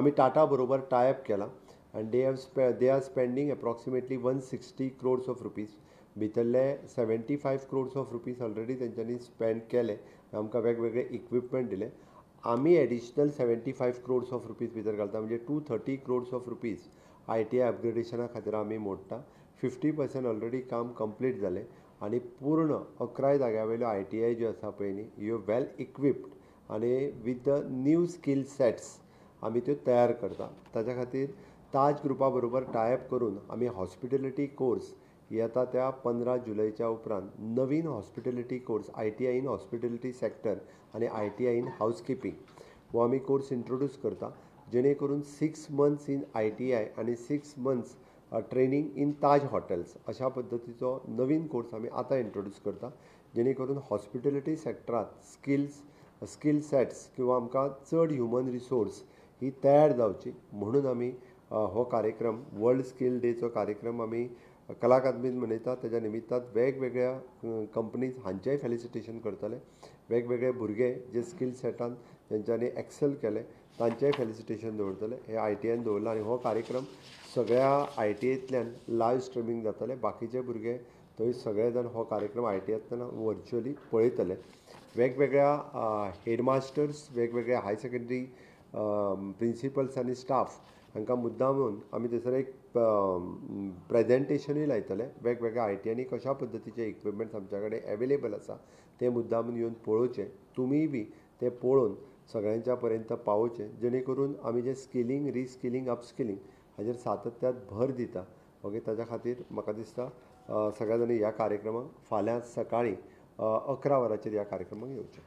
आमी टाटा बरोबर टायअप केला आनी they are spending approximately 160 crores of rupees. भितरले 75 crores of rupees already तेंच्यांनी स्पेंड केले, आमकां वेगवेगळे इक्विपमेंट दिले. आमी additional 75 crores of rupees भितर घालता, म्हणजे 230 crores of rupees ITI अपग्रेडेशना खातीर आमी मोडटा. 50% ऑलरेडी काम कंप्लीट जालें आनी पूर्ण 11 जाग्या वयल्यो ITI ज्यो आसा पळय न्ही, ह्यो वेल इक्विप्ड आनी with the new skill sets आमी त्यो तयार करता. ताच्या खातीर ताज ग्रुपा बरोबर टायअप करून आमी हॉस्पिटेलिटी कोर्स येता त्या 15 जुलयच्या उपरांत नवीन hospitality course ITI in hospitality sector आनी ITI in housekeeping हो आमी कोर्स इंट्रोड्यूस करता, जेणे करून 6 months in ITI आनी 6 months training in Taj hotels अशा पद्दतीचो नवीन कोर्स आमी आतां इंट्रोड्यूस करता, जेणे करून हॉस्पिटेलिटी सेक्टरांत स्कील सेट्स किंवा आमकां चड ह्युमन रिसोर्स ही तयार जावची म्हणून आमी हो कार्यक्रम वर्ल्ड स्कील डेचो कार्यक्रम आमी कला अकादमींत मनयता. तेज्या निमित्तान वेगवेगळ्या कंपनीज हांचेय फेलिसिटेशन करतले, वेगवेगळे भुरगे जे स्कील सेटान तेंच्यांनी एक्सेल केले तांचेय फेलिसिटेशन दवरतले. हे ITIन दवरलां आनी हो कार्यक्रम सगळ्या ITIंतल्यान लायव स्ट्रिमींग जातले. बाकीचे भुरगे थंय सगळे जाण हो कार्यक्रम ITIंतल्यान वर्च्युअली पळयतले. वेगवेगळ्या हेडमास्टर्स, वेगवेगळ्या हायर सेकेंडरी प्रिंसिपल्स आनी स्टाफ हांकां मुद्दामून आमी थंयसर एक प्रेजेंटेशनूय लायतले. वेगवेगळ्या ITIंनी कशा पद्दतीचे इक्विपमेंट्स आमच्या कडेन एवेलेबल आसा ते मुद्दामून येवन पळोवचे, तुमीय बी ते पळोवन सगळ्यांच्या पर्यंत पावोवचे, जेणे करून आमी जे स्किलींग, रिस्किलींग, अपस्किलींग हाजेर सातत्यात भर दिता. ओके, ताच्या खातीर म्हाका दिसता सगळ्या जाणांनी ह्या कार्यक्रमाक फाल्यां सकाळीं 11 वरांचेर ह्या कार्यक्रमाक येवचें.